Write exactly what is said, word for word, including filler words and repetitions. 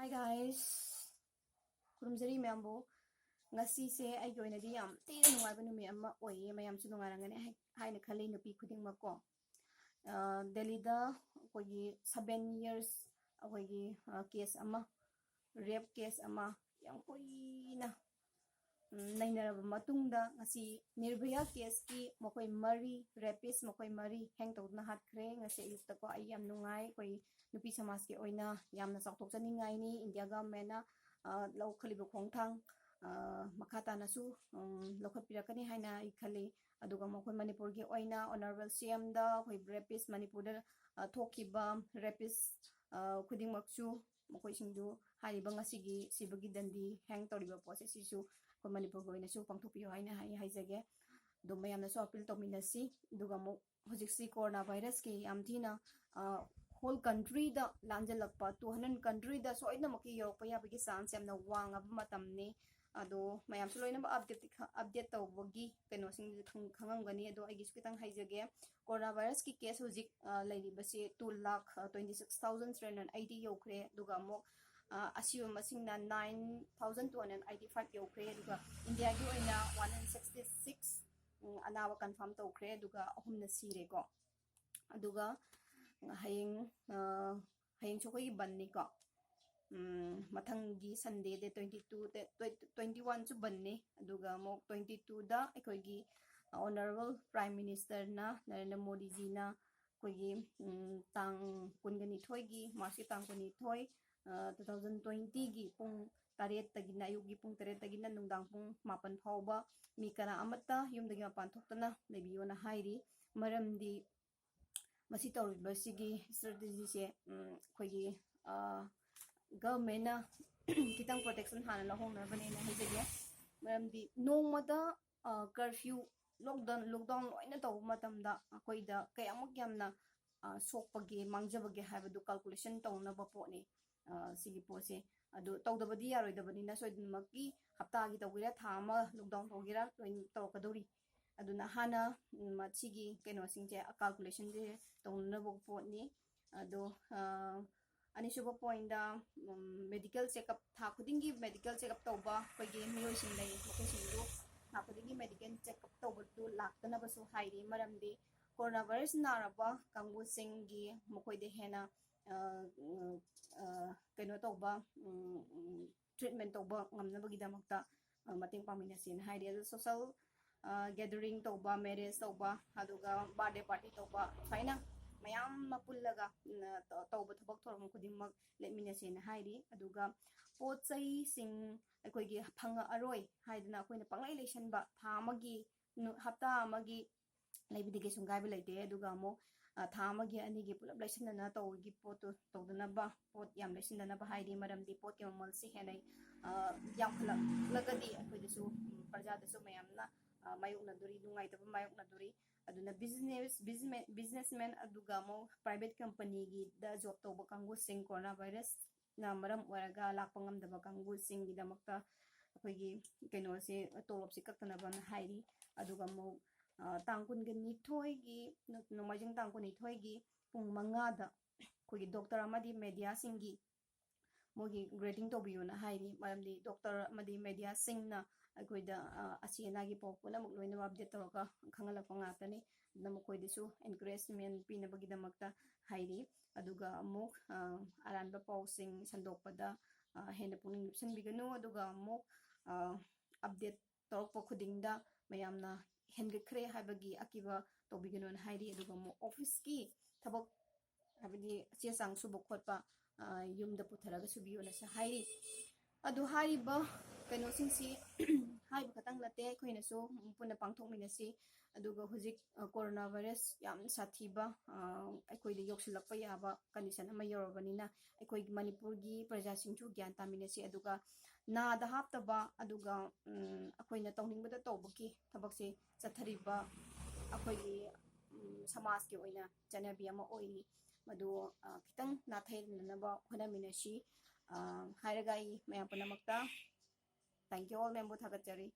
Hey guys, ꯈꯨꯔꯨꯝꯖꯔꯤ ꯃꯌꯥꯝꯕꯨ꯫ ꯉꯁꯤꯁꯦ ꯑꯩꯒꯤ ꯑꯣꯏꯅꯗꯤ ꯌꯥꯝ ꯊꯤꯅ ꯅꯨꯡꯉꯥꯏꯕ ꯅꯨꯃꯤꯠ ꯑꯃ ꯑꯣꯏꯌꯦ꯫ ꯃꯌꯥꯝꯁꯨ ꯅꯨꯡꯉꯥꯏꯔꯝꯒꯅꯤ ꯍꯥꯏ- ꯍꯥꯏꯅ ꯈꯜꯂꯤ, ꯅꯨꯄꯤ ꯈꯨꯗꯤꯡꯃꯛꯀꯣ꯫ ꯑ, ꯗꯦꯜꯂꯤꯗ ꯑꯩꯈꯣꯏꯒꯤ seven years ꯑꯩꯈꯣꯏꯒꯤ, ꯑ, case ꯑꯃ, rape case ꯑꯃ ꯌꯥꯝ ꯀꯨꯏꯅ, ꯎꯝ, ꯅꯩꯅꯔꯕ ꯃꯇꯨꯡꯗ ꯉꯁꯤ ꯅꯤꯔꯚꯌꯥ caseꯀꯤ ꯃꯈꯣꯏ ꯃꯔꯤ, rapist ꯃꯈꯣꯏ ꯃꯔꯤ hang ꯇꯧꯗꯨꯅ ꯍꯥꯠꯈ꯭ꯔꯦ꯫ ꯉꯁꯤ ꯑꯌꯨꯛꯇꯀꯣ ꯑꯩ ꯌꯥꯝ ꯅꯨꯡꯉꯥꯏ꯫ ꯑꯩꯈꯣꯏ ꯅꯨꯄꯤ ꯁꯃꯥꯖꯀꯤ ꯑꯣꯏꯅ ꯌꯥꯝꯅ ꯆꯥꯎꯊꯣꯛꯆꯅꯤꯡꯉꯥꯏꯅꯤ꯫ ꯏꯟꯗꯤꯌꯥ ꯒꯚꯔꯟꯃꯦꯟꯅ, ꯑ, ꯂꯧꯈꯠꯂꯤꯕ ꯈꯣꯡꯊꯥꯡ, ꯑ, ꯃꯈꯥ ꯇꯥꯅꯁꯨ, ꯎꯝ, ꯂꯧꯈꯠꯄꯤꯔꯛꯀꯅꯤ ꯍꯥꯏꯅ ꯑꯩ ꯈꯜꯂꯤ꯫ ꯑꯗꯨꯒ ꯃꯈꯣꯏ ꯃꯅꯤꯄꯨꯔꯒꯤ ꯑꯣꯏꯅ Honourable CMꯗ ꯑꯩꯈꯣꯏ rapist ꯃꯅꯤꯄꯨꯔꯗ, ꯑ, ꯊꯣꯛꯈꯤꯕ rapist, ꯑ, ꯈꯨꯗꯤꯡꯃꯛꯁꯨ ꯃꯈꯣꯏꯁꯤꯡꯗꯨ ꯍꯥꯏꯔꯤꯕ ꯉꯁꯤꯒꯤ ꯁꯤꯕꯒꯤ ꯗꯟꯗꯤ hang ꯇꯧꯔꯤꯕ ꯄꯣꯠꯁꯦ ꯁꯤꯁꯨ ꯑꯩꯈꯣꯏ ꯃꯅꯤꯄꯨꯔꯒꯤ ꯑꯣꯏꯅꯁꯨ ꯄꯥꯡꯊꯣꯛꯄꯤꯌꯨ ꯍꯥꯏꯅ ꯑꯩ ꯍꯥꯏꯖꯒꯦ꯫ ꯑꯗꯨ ꯃꯌꯥꯝꯅꯁꯨ appeal ꯇꯧꯃꯤꯟꯅꯁꯤ꯫ ꯑꯗꯨꯒ ꯑꯃꯨꯛ ꯍꯧꯖꯤꯛꯁꯤ corona virusꯀꯤ ꯌꯥꯝ ꯊꯤꯅ, ꯑ, whole countryꯗ ꯂꯥꯟꯖꯜꯂꯛꯄ, two hundred countryꯗ ꯁꯣꯏꯗꯅꯃꯛꯀꯤ ꯌꯧꯔꯛꯄ ꯌꯥꯕꯒꯤ chance ꯌꯥꯝꯅ ꯋꯥꯡꯉꯕ ꯃꯇꯝꯅꯤ꯫ ꯑꯗꯣ ꯃꯌꯥꯝꯁꯨ ꯂꯣꯏꯅꯃꯛ update, update ꯇꯧꯕꯒꯤ ꯀꯩꯅꯣꯁꯤꯡꯗꯨ ꯈꯪ-, ꯈꯪꯉꯝꯒꯅꯤ꯫ ꯑꯗꯣ ꯑꯩꯒꯤꯁꯨ ꯈꯤꯇꯪ ꯍꯥꯏꯖꯒꯦ꯫ Corona virusꯀꯤ case ꯍꯧꯖꯤꯛ, ꯑ, ꯂꯩꯔꯤꯕꯁꯤ two lakh twenty six thousand three hundred eighty ꯌꯧꯈ꯭ꯔꯦ꯫ ꯑꯗꯨꯒ ꯑꯃꯨꯛ, ꯑ, ꯑꯁꯤꯕ ꯃꯁꯤꯡꯅ nine thousand two hundred eighty five ꯌꯧꯈ꯭ꯔꯦ꯫ ꯑꯗꯨꯒ ꯏꯟꯗꯤꯌꯥꯒꯤ ꯑꯣꯏꯅ one hundred sixty six, ꯎꯝ, ꯑꯅꯥꯕ confirm ꯇꯧꯈ꯭ꯔꯦ꯫ ꯑꯗꯨꯒ ꯑꯍꯨꯝꯅ ꯁꯤꯔꯦꯀꯣ꯫ ꯑꯗꯨꯒ ꯍꯌꯦꯡ, ꯑ, ꯍꯌꯦꯡꯁꯨ ꯑꯩꯈꯣꯏꯒꯤ ꯕꯟꯅꯤꯀꯣ꯫ ꯎꯝ, ꯃꯊꯪꯒꯤ Sunday date twenty two, twenty oneꯁꯨ ꯕꯟꯅꯤ꯫ ꯑꯗꯨꯒ ꯑꯃꯨꯛ twenty twoꯗ ꯑꯩꯈꯣꯏꯒꯤ Honourable Prime Ministerꯅ, ꯅꯔꯦꯟꯗ꯭ꯔ ꯃꯣꯗꯤꯖꯤꯅ ꯑꯩꯈꯣꯏꯒꯤ, ꯎꯝ, ꯇꯥꯡ ꯀꯨꯟꯒ ꯅꯤꯊꯣꯏꯒꯤ, Marchꯀꯤ ꯇꯥꯡ ꯀꯨꯟꯅꯤꯊꯣꯏ, ꯑ, two thousand twentyꯒꯤ ꯄꯨꯡ ꯇꯔꯦꯠꯇꯒꯤꯅ, ꯑꯌꯨꯛꯀꯤ ꯄꯨꯡ ꯇꯔꯦꯠꯇꯒꯤꯅ ꯅꯨꯡꯗꯥꯡ ꯄꯨꯡ ꯃꯥꯄꯟ ꯐꯥꯎꯕ ꯃꯤ ꯀꯅꯥ ꯑꯃꯠꯇ ꯌꯨꯝꯗꯒꯤ ꯃꯄꯥꯟ ꯊꯣꯛꯇꯅ ꯂꯩꯕꯤꯌꯣꯅ ꯍꯥꯏꯔꯤ꯫ ꯃꯔꯝꯗꯤ ꯃꯁꯤ ꯇꯧꯔꯤꯕꯁꯤꯒꯤ strategyꯁꯦ, ꯎꯝ, ꯑꯩꯈꯣꯏꯒꯤ, ꯑ, governmentꯅ ꯈꯤꯇꯪ protection ꯍꯥꯟꯅ ꯂꯧꯍꯧꯅꯕꯅꯦꯅ ꯍꯥꯏꯖꯒꯦ꯫ ꯃꯔꯝꯗꯤ ꯅꯣꯡꯃꯗ, ꯑ, curfew, lockdown, lockdown ꯂꯣꯏꯅ ꯇꯧꯕ ꯃꯇꯝꯗ ꯑꯩꯈꯣꯏꯗ ꯀꯌꯥꯃꯨꯛ ꯌꯥꯝꯅ, ꯑ, ꯁꯣꯛꯄꯒꯦ, ꯃꯥꯡꯖꯕꯒꯦ ꯍꯥꯏꯕꯗꯨ calculation ꯇꯧꯅꯕ ꯄꯣꯠꯅꯤ, ꯑ, ꯁꯤꯒꯤ ꯄꯣꯠꯁꯦ꯫ ꯑꯗꯨ ꯇꯧꯗꯕꯗꯤ ꯌꯥꯔꯣꯏꯗꯕꯅꯤꯅ ꯁꯣꯏꯗꯅꯃꯛꯀꯤ ꯍꯞꯇꯥꯒꯤ ꯇꯧꯒꯦꯔꯥ, ꯊꯥ ꯑꯃ lockdown ꯇꯧꯒꯦꯔꯥ, ꯂꯣꯏꯅ ꯇꯧꯔꯛꯀꯗꯧꯔꯤ꯫ ꯑꯗꯨꯅ ꯍꯥꯟꯅ, ꯎꯝ, ꯃꯁꯤꯒꯤ ꯀꯩꯅꯣꯁꯤꯡꯁꯦ, calculationꯁꯦ ꯇꯧꯅꯅꯕ ꯄꯣꯠꯅꯤ꯫ ꯑꯗꯣ, ꯑ, ꯑꯅꯤꯁꯨꯕ ꯄꯣꯏꯟꯗ, ꯃꯦꯗꯤꯀꯦꯜ ꯆꯦꯛꯑꯞ, ꯊꯥ ꯈꯨꯗꯤꯡꯒꯤ ꯃꯦꯗꯤꯀꯦꯜ ꯆꯦꯛꯑꯞ ꯇꯧꯕ ꯑꯩꯈꯣꯏꯒꯤ ꯃꯤꯑꯣꯏꯁꯤꯡ ꯂꯩ, ꯃꯈꯣꯏꯁꯤꯡꯗꯨ ꯊꯥ ꯈꯨꯗꯤꯡꯒꯤ ꯃꯦꯗꯤꯀꯦꯜ ꯆꯦꯛꯑꯞ ꯇꯧꯕꯗꯨ ꯂꯥꯛꯇꯅꯕꯁꯨ ꯍꯥꯏꯔꯤ꯫ ꯃꯔꯝꯗꯤ ꯀꯣꯔꯣꯅꯥ ꯚꯥꯏꯔꯁ ꯅꯥꯔꯕ ꯀꯥꯡꯕꯨꯁꯤꯡꯒꯤ ꯃꯈꯣꯏꯗ ꯍꯦꯟꯅ, ꯑ, ꯎꯝ, ꯑ, ꯀꯩꯅꯣ ꯇꯧꯕ, ꯎꯝ, ꯎꯝ, ꯇ꯭ꯔꯤꯠꯃꯦꯟ ꯇꯧꯕ ꯉꯝꯅꯕꯒꯤꯗꯃꯛꯇ, ꯑ, ꯃꯇꯦꯡ ꯄꯥꯡꯃꯤꯟꯅꯁꯦꯅ ꯍꯥꯏꯔꯤ꯫ ꯑꯗꯨ ꯁꯣꯁꯦꯜ, ꯑ, ꯒꯦꯗꯔꯤꯡ ꯇꯧꯕ, ꯃꯦꯔꯦꯖ ꯇꯧꯕ, ꯑꯗꯨꯒ ꯕꯥꯔꯗꯦ ꯄꯥꯔꯇꯤ ꯇꯧꯕ, ꯁꯨꯃꯥꯏꯅ ꯃꯌꯥꯝ ꯑꯃ ꯄꯨꯜꯂꯒ, ꯎꯝ, ꯇ-, ꯇꯧꯕ ꯊꯕꯛ ꯊꯧꯔꯝ ꯈꯨꯗꯤꯡꯃꯛ ꯂꯦꯞꯃꯤꯟꯅꯁꯦꯅ ꯍꯥꯏꯔꯤ꯫ ꯑꯗꯨꯒ ꯄꯣꯠ ꯆꯩꯁꯤꯡ ꯑꯩꯈꯣꯏꯒꯤ ꯐꯪꯉꯛꯑꯔꯣꯏ ꯍꯥꯏꯗꯅ ꯑꯩꯈꯣꯏꯅ ꯄꯪꯂꯩ ꯂꯩꯁꯟꯕ, ꯊꯥ ꯑꯃꯒꯤ, ꯅꯨ-, ꯍꯞꯇꯥ ꯑꯃꯒꯤ ꯂꯩꯕꯗꯒꯤ ꯁꯨꯡꯒꯥꯏꯕ ꯂꯩꯇꯦ꯫ ꯑꯗꯨꯒ ꯑꯃꯨꯛ, ꯑ, ꯊꯥ ꯑꯃꯒꯤ ꯑꯅꯤꯒꯤ ꯄꯨꯂꯞ ꯂꯩꯁꯤꯟꯅꯅ ꯇꯧꯕꯒꯤ ꯄꯣꯠꯇꯨ ꯇꯧꯗꯅꯕ, ꯄꯣꯠ ꯌꯥꯝ ꯂꯩꯁꯤꯟꯗꯅꯕ ꯍꯥꯏꯔꯤ꯫ ꯃꯔꯝꯗꯤ ꯄꯣꯠꯀꯤ ꯃꯃꯜꯁꯤ ꯍꯦꯟꯅ, ꯑ, ꯌꯥꯝꯈꯠꯂꯛꯂꯒꯗꯤ ꯑꯩꯈꯣꯏꯗꯁꯨ, ꯎꯝ, ꯄ꯭ꯔꯖꯥꯗꯁꯨ ꯃꯌꯥꯝꯅ, ꯑ, ꯃꯥꯌꯣꯛꯅꯗꯣꯔꯤ, ꯅꯨꯡꯉꯥꯏꯇꯕ ꯃꯥꯌꯣꯛꯅꯗꯣꯔꯤ꯫ ꯑꯗꯨꯅ ꯕꯤꯖꯤꯅꯦꯁ, ꯕꯤꯖꯤꯅꯦꯁꯃꯦꯟ ꯑꯗꯨꯒ ꯑꯃꯨꯛ ꯄ꯭ꯔꯥꯏꯚꯦꯠ ꯀꯝꯄꯅꯤꯒꯤꯗ ꯖꯣꯕ ꯇꯧꯕ ꯀꯥꯡꯕꯨꯁꯤꯡ, ꯀꯣꯔꯣꯅꯥ ꯚꯥꯏꯔꯁꯅ ꯃꯔꯝ ꯑꯣꯏꯔꯒ ꯂꯥꯛꯄ ꯉꯝꯗꯕ ꯀꯥꯡꯕꯨꯁꯤꯡꯒꯤꯗꯃꯛꯇ ꯑꯩꯈꯣꯏꯒꯤ ꯀꯩꯅꯣꯁꯦ, ꯇꯣꯂꯣꯞꯁꯦ ꯀꯛꯇꯅꯕꯅ ꯍꯥꯏꯔꯤ꯫ ꯑꯗꯨꯒ ꯑꯃꯨꯛ, ꯑ, ꯇꯥꯡ ꯀꯨꯟꯒ ꯅꯤꯊꯣꯏꯒꯤ, ꯅꯣꯡꯃꯥꯏꯖꯤꯡ ꯇꯥꯡ ꯀꯨꯟꯅꯤꯊꯣꯏꯒꯤ ꯄꯨꯡ ꯃꯉꯥꯗ ꯑꯩꯈꯣꯏꯒꯤ ꯗꯣꯛꯇꯔ ꯑꯃꯗꯤ ꯃꯦꯗꯤꯌꯥꯁꯤꯡꯒꯤ ꯃꯣꯏꯒꯤ ꯒ꯭ꯔꯦꯇꯤꯡ ꯇꯧꯕꯤꯌꯨꯅ ꯍꯥꯏꯔꯤ꯫ ꯃꯔꯝꯗꯤ ꯗꯣꯛꯇꯔ ꯑꯃꯗꯤ ꯃꯦꯗꯤꯌꯥꯁꯤꯡꯅ ꯑꯩꯈꯣꯏꯗ, ꯑ, ꯑꯁꯤ ꯑꯅꯥꯒꯤ ꯄꯥꯎ ꯄꯨꯝꯅꯃꯛ ꯂꯣꯏꯅꯃꯛ ꯑꯞꯗꯦꯠ ꯇꯧꯔꯒ ꯈꯪꯍꯜꯂꯛꯄ ꯉꯥꯛꯇꯅꯤ꯫ ꯑꯗꯨꯅ ꯃꯈꯣꯏꯗꯁꯨ ꯑꯦꯟꯀꯔꯦꯖꯃꯦꯟ ꯄꯤꯅꯕꯒꯤꯗꯃꯛꯇ ꯍꯥꯏꯔꯤ꯫ ꯑꯗꯨꯒ ꯑꯃꯨꯛ, ꯑ, ꯑꯔꯥꯟꯕ ꯄꯥꯎꯁꯤꯡ ꯁꯟꯗꯣꯛꯄꯗ, ꯑ, ꯍꯦꯟꯅ ꯄꯨꯛꯅꯤꯡ ꯂꯨꯞꯁꯤꯟꯕꯤꯒꯅꯨ꯫ ꯑꯗꯨꯒ ꯑꯃꯨꯛ, ꯑ, ꯑꯞꯗꯦꯠ ꯇꯧꯔꯛꯄ ꯈꯨꯗꯤꯡꯗ ꯃꯌꯥꯝꯅ ꯍꯦꯟꯒꯠꯈ꯭ꯔꯦ ꯍꯥꯏꯕꯒꯤ ꯑꯀꯤꯕ ꯇꯧꯕꯤꯒꯅꯣꯅ ꯍꯥꯏꯔꯤ꯫ ꯑꯗꯨꯒ ꯑꯃꯨꯛ ꯑꯣꯐꯤꯁꯀꯤ ꯊꯕꯛ, ꯍꯥꯏꯕꯗꯤ ꯆꯦ ꯆꯥꯡ ꯁꯨꯕ ꯈꯣꯠꯄ, ꯑ, ꯌꯨꯝꯗ ꯄꯨꯊꯔꯒ ꯁꯨꯕꯤꯌꯣꯅꯁꯨ ꯍꯥꯏꯔꯤ꯫ ꯑꯗꯨ ꯍꯥꯏꯔꯤꯕ ꯀꯩꯅꯣꯁꯤꯡꯁꯤ ꯍꯥꯏꯕ ꯈꯛꯇꯪ ꯅꯠꯇꯦ, ꯑꯩꯈꯣꯏꯅꯁꯨ ꯄꯨꯟꯅ ꯄꯥꯡꯊꯣꯛꯃꯤꯟꯅꯁꯤ꯫ ꯑꯗꯨꯒ ꯍꯧꯖꯤꯛ, ꯑ, ꯀꯣꯔꯣꯅꯥ ꯚꯥꯏꯔꯁ ꯌꯥꯝ ꯁꯥꯊꯤꯕ, ꯑ, ꯑꯩꯈꯣꯏꯗ ꯌꯧꯁꯤꯜꯂꯛꯄ ꯌꯥꯕ ꯀꯟꯗꯤꯁꯟ ꯑꯃ ꯌꯧꯔꯕꯅꯤꯅ ꯑꯩꯈꯣꯏꯒꯤ ꯃꯅꯤꯄꯨꯔꯒꯤ ꯄ꯭ꯔꯖꯥꯁꯤꯡꯁꯨ ꯒ꯭ꯌꯥꯟ ꯇꯥꯃꯤꯟꯅꯁꯤ꯫ ꯑꯗꯨꯒ ꯅꯥꯗ ꯍꯥꯞꯇꯕ, ꯑꯗꯨꯒ, ꯎꯝ, ꯑꯩꯈꯣꯏꯅ ꯇꯧꯅꯤꯡꯕꯗ ꯇꯧꯕꯒꯤ ꯊꯕꯛꯁꯦ ꯆꯠꯊꯔꯤꯕ ꯑꯩꯈꯣꯏꯒꯤ, ꯎꯝ, ꯁꯃꯥꯖꯀꯤ ꯑꯣꯏꯅ ꯆꯠꯅꯕꯤ ꯑꯃ ꯑꯣꯏꯔꯤ꯫ ꯃꯗꯨ, ꯑ, ꯈꯤꯇꯪ ꯅꯥꯊꯩꯅꯅꯕ ꯍꯣꯠꯅꯃꯤꯟꯅꯁꯤ, ꯑ, ꯍꯥꯏꯔꯒ ꯑꯩ ꯃꯌꯥꯝ ꯄꯨꯝꯅꯃꯛꯇ thank you all ꯃꯦꯝꯕꯨ ꯊꯥꯒꯠꯆꯔꯤ꯫